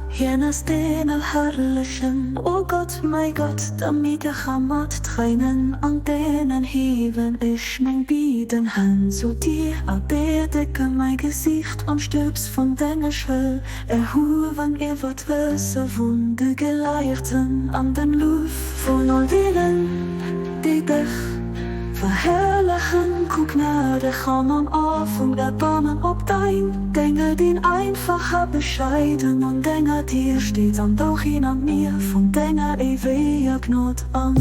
Hien ass deen Allherrlechen, o Gott, mäi Gott, der Midder a mat Tréinen an deenen hiewen ech meng bieden Hänn zu dir a bedecke mäi Gesicht am Stëbs vun denger Schwëll, erhuewen iwwer d'Wësse vun de Geleierten an dem Luef vun all deenen, déi dech verherrlechen. Kuck gnädeg an am A vum Erbarmen op dein Dénger, deen einfach a bescheiden an denger Dier steet, an dauch een an d'Mier vun denger éiweger Gnod an.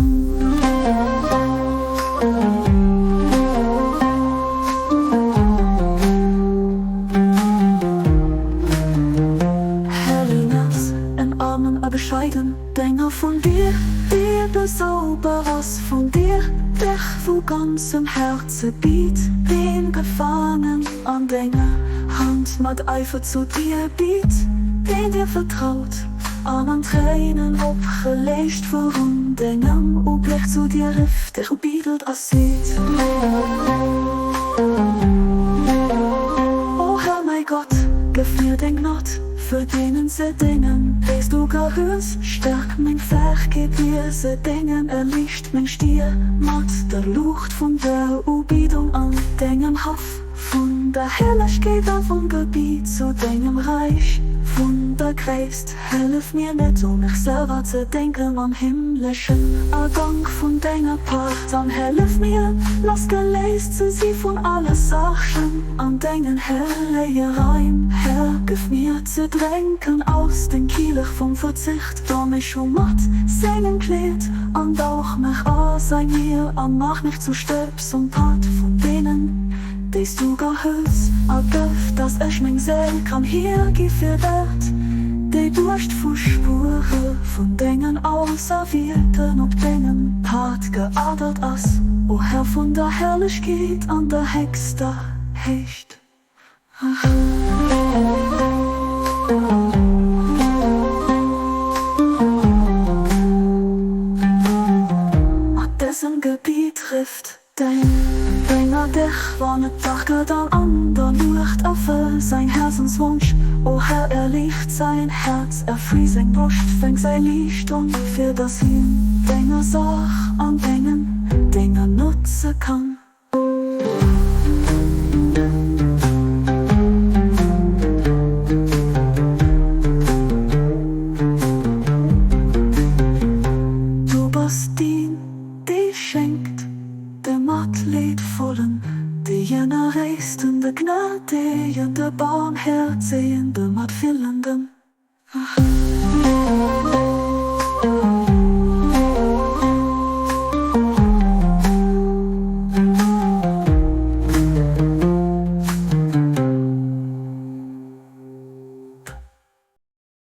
Herrlech ass en armen a bescheiden Dénger vun dir, dee besauber ass vun dir, dech vu ganzem Häerze biet, deen gefaangen an denger Hand mat Eifer zu dir biet, deen dir vertraut an an Tréinen opgeleecht virun dengem Ubléck zu dir rifft, dech ubiedelt a seet. O Här mäi Gott, gëff mir deng Gnod, fir deenen ze déngen, déis du gehues. Stärk meng Fäegkeet dir ze déngen, erliicht meng Stier mat der Luucht vun der Ubiedung an dengem Haff. Vun der Herrlechkeet a vum Gebiet zu dengem Räich vun der Gréisst. Hëllef mir net u mech selwer ze denken am himmleschen Agank vun denger Paart an hëllef mir lassgeléist ze si vun alle Saachen an dengen hellege Raim. Här, gëff mir ze drénken aus dem Kielech vum Verzicht, do mech u mat sengem Kleed an dauch mech a säin Miel an maach mech zu Stëbs um Pad vun deenen, déis du gehëls, a gëff, dass ech meng Séil kann hiergi fir dat, déi Duuscht vu Spuere vun dengen Auserwielten op dengem Pad geadert ass, o Här vun der Herrlechkeet an der héchster Héicht. Mat dësem Gebiet rifft däin Dénger dech, wann et dach gëtt an an der Nuecht. Erfëll säin Häerzenswonsch, o Här, erliicht säin Häerz, erfri seng Broscht, fänk säi Liicht un, fir dass hien denger Saach an dengen Dénger notze kann. Du bass deen, dee schenkt de Matleedvollen, de Generéisten, de Gnädegen, de Barmhäerzegen, de Matfillenden.